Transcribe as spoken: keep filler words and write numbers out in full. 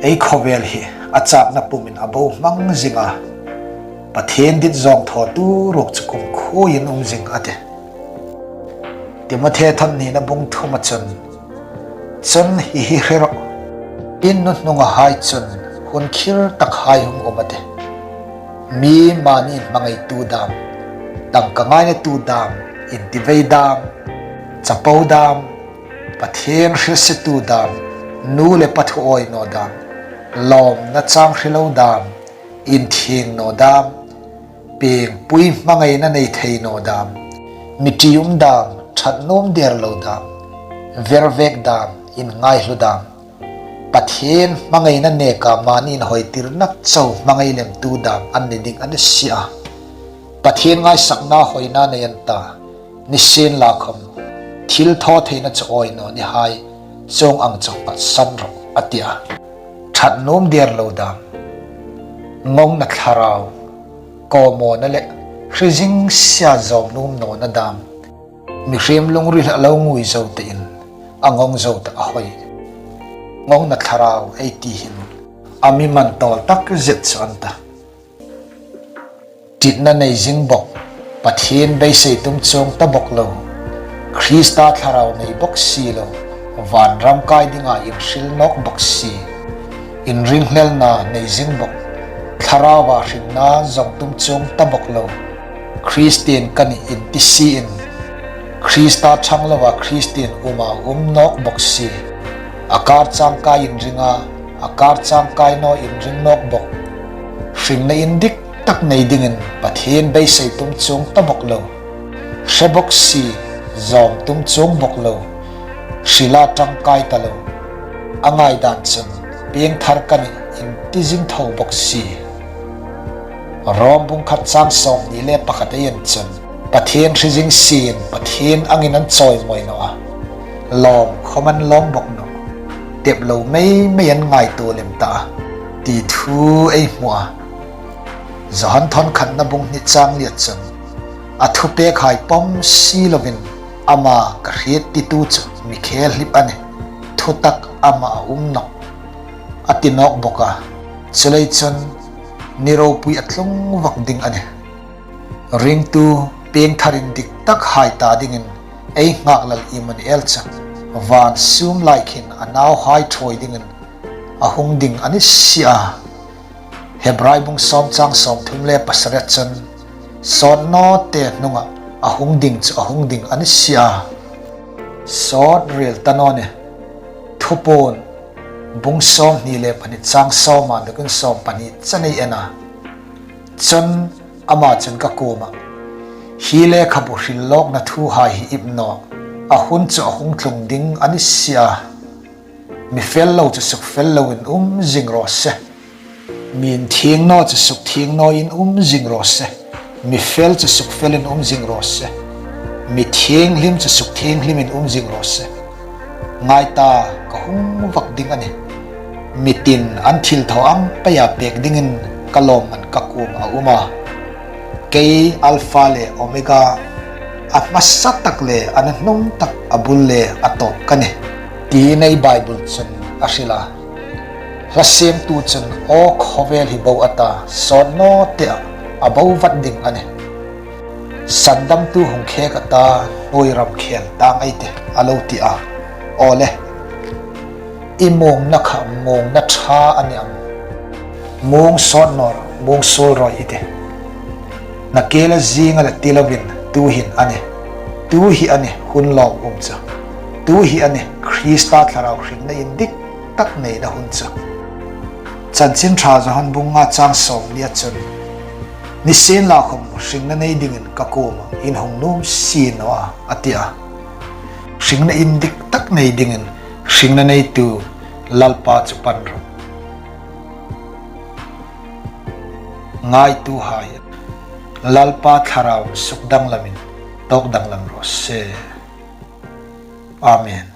Ei khawvel hi a châkna pumin a bo hmang zing a, Pathien dit zawng thawtu ruok chu kumkhuoin um zing a tih. Timothe thawn hnina bung thuma chun, Chun hi hi hre rawh, in nuhnungahai chun hun khir takhai hung um a tih. Mi mani hmangaitu dam, tangka ngainatu dam, intivei dam, chapo dam, Pathien hrilsetu dam, nu le pa thu awi naw dam, lawmna chang hre lo dam, inthieng naw dam, piengpui hmangaina nei thei naw dam, mi ṭium dam, ṭhat nuom der lo dam, vervek dam, inngaihlu dam, Pathien hmangaina neka mani inhawitirna chau hmangai lemtu dam an ni ding a ni si a. Pathien ngaisakna hawina nei an ta, nisienlakhawm thilthawtheina chu awi naw ni hai, chuong ang chu phatsan rawh a ti a. Ṭhat nuom der lo dam, ngongna thlarau, kawmawna le hre zing sia zawm nuom nawna dam, mihriem lungril a lo ngui zo tein a ngong zo ta a hawi. Ngongna thlarau ei ti hin a mi man tawl tak zet chu an ta. Ṭitna nei zing bawk, Pathien beisei tum chuong ta bawk lo, Krista thlarau nei bawk si lo, vanram kai dinga inhril nawk bawk si, inringhlelna nei zing bawk, thlaraua hringna zawng tum chuong ta bawk lo, Kristien ka nih inti siin, Krista ṭhang loa Kristien uma um nawk bawk si, a kar changkai inringa, a kar changkai naw inring nawk bawk, hringna indik tak nei dingin Pathien beisei tum chuong ta bawk lo, hre bawk si, zawm tum chuong bawk lo, hrila ṭangkai ta lo, a ngaidan chun piengthar ka nih inti zing tho bawk si. Rom bung khat chang sawmhni le pakhat ei en chun, Pathien hre zing siin Pathien angin an chawimawi naw a, lawm khawm an lawm bawk naw, tep lo mei mei an ngaituo lem ta a, ti thu ei hmu a. Johan thawn khatna bung hni chang lia chun, a thupekhai pawm si lovin ama ka hriet titu chu mi khel hlip a nih, thutak ama a um nawh, a ti nawk bawk a. Chuleiin chun ni ropui a tlung vak ding a nih. Ringtu piengthar indik tak hai ta dingin ei Nghaklal Immanuel chu van sum lai khin a nauhai ṭhuoi dingin a hung ding a ni si a. Hebrai bung sawm chang sawmthum le pasari chun, sawt nawte hnunga a hung ding chu a hung ding a ni si a. Sawt rel ta naw nih. Thupuon bung sawmhni le pahni chang sawma nuin sawmpahni chan ei en a. Chun ama chun ka kuoma, hi lekhabu hril lawkna thuhai hi ip naw, a hun chu a hung tlung ding a ni si a. Mi fel lo chu sukfel loin um zing raw se. Mi inthieng naw chu sukthieng nawin um zing raw se. Mi fel chu sukfelin um zing raw se. Mi thienghlim chu sukthienghlimin um zing raw se. Ngai ta, ka hung vak ding a nih. Mi tin an thilthaw ang peia pek dingin ka lawmman ka kuoma a um a. Kei Alpha le Omega, a hmasa tak le a nuhnung tak, a bul le a tawp ka nih, tiin ei Bible chun a hril a. Hla siemtu chun aw khawvel hi bo a ta, sawt nawte a bo vat ding a nih. Sandamtu hung khek a ta, hnuoi ram khel tang ei tih, a lo ti a. Awle. I muongna kha muongna ṭha a ni am? Muong sawt naw, muong suol rawi i tih. Nakie la zinga la ti lovin, tu hin a nih. Tu hi a nih, hun lawm um chu. Tu hi a nih, Krista thlarau hringna indik tak neina hun chu. Chanchin Ṭha Johan bung nga chang sawmhnia chun, nisienlakhawm hringna nei dingin ka kuoma in hung nuom si naw a, a ti a. Hringna indik tak nei dingin hringna neitu Lalpa chu pan rawh. Ngaituhai, Lalpa thlarau suk danglamin tawk danglam raw se. Amen.